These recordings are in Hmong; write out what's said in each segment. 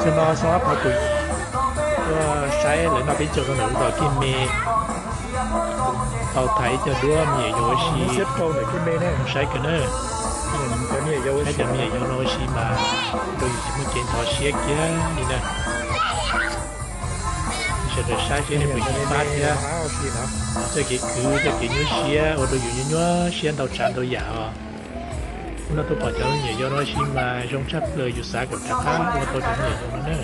Tus no xyoo ob phav kaum yim, tuaj saib lawv noj peb caug rau ntawm lub zos Kej Me, tau thaiv ib co duab me nyuam yaus ua si, saib kawg na. Saib cov me nyuam yaus no ua si mas rau yus tsis muaj kev ntxhov siab kiag li na. Sawv daws saib seb nej puas yeej pab thiab. Txoj kev khwv, txoj kev nyuaj siab ua rau yus nyuaj nyuaj siab ntau tsav ntau yam os. Hnub no tuaj pom cov me nyuam yaus no ua si mas zoo tshaj plaws, yus xav kom rov qab ua tau cov me nyuam yaus no na.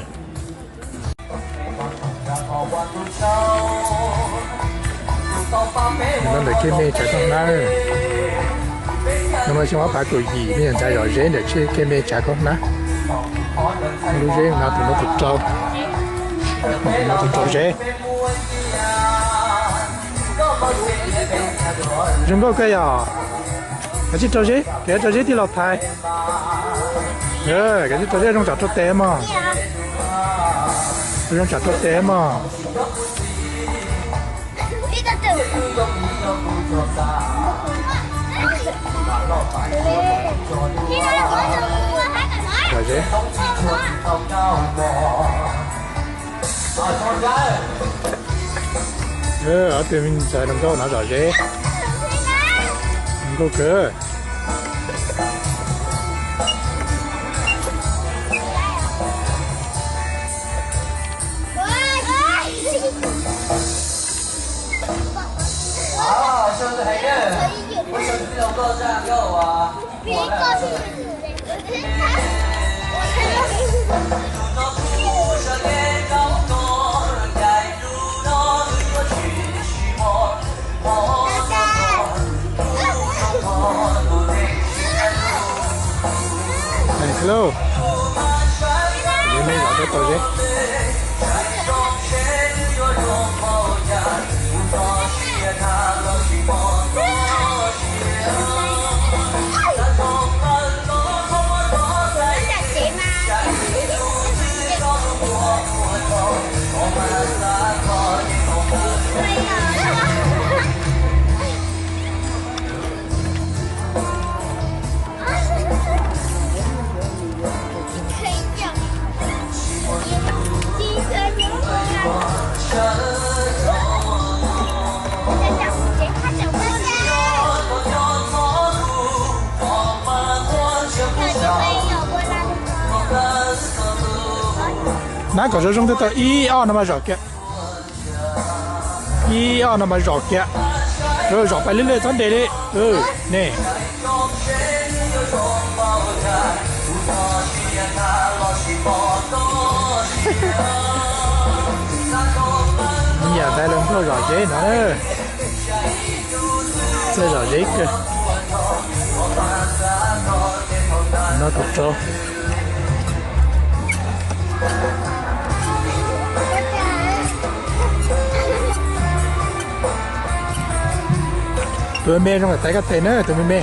Ntawm Kej Me tsav koj hnab, no mas xyoo ob phav kaum yim, me nyuam ntxhais zom zeb ntawm Kej Me tsav koj hnab. Lub zeb no tus no tus rau, tus no tus rau zeb. Zoo nkauj kawg yom. Kav tsij rau zeb, kav tsij rau zeb tij laug Thaiv. Kav tsij rau zeb zoo tsam rau tes mog. Zoo tsam rau tes mog. Zom zeb. Ob tug me ntxhais hluas nkauj no zom zeb, zoo nkauj kawg. Hello. Neb zov tau zeb. Nab kom zoo zoo twb tau ib ob no mas zom kiag. Ib ob no mas zom kiag. Zom pais lwj lwj txhob nres li. Ne. Me nyuam ntxhais hluas nkauj zom zeb no. Txawj zom zeb kawg. No tus rau. Tus me me zoo nkaus taiv koj tes na tus me me.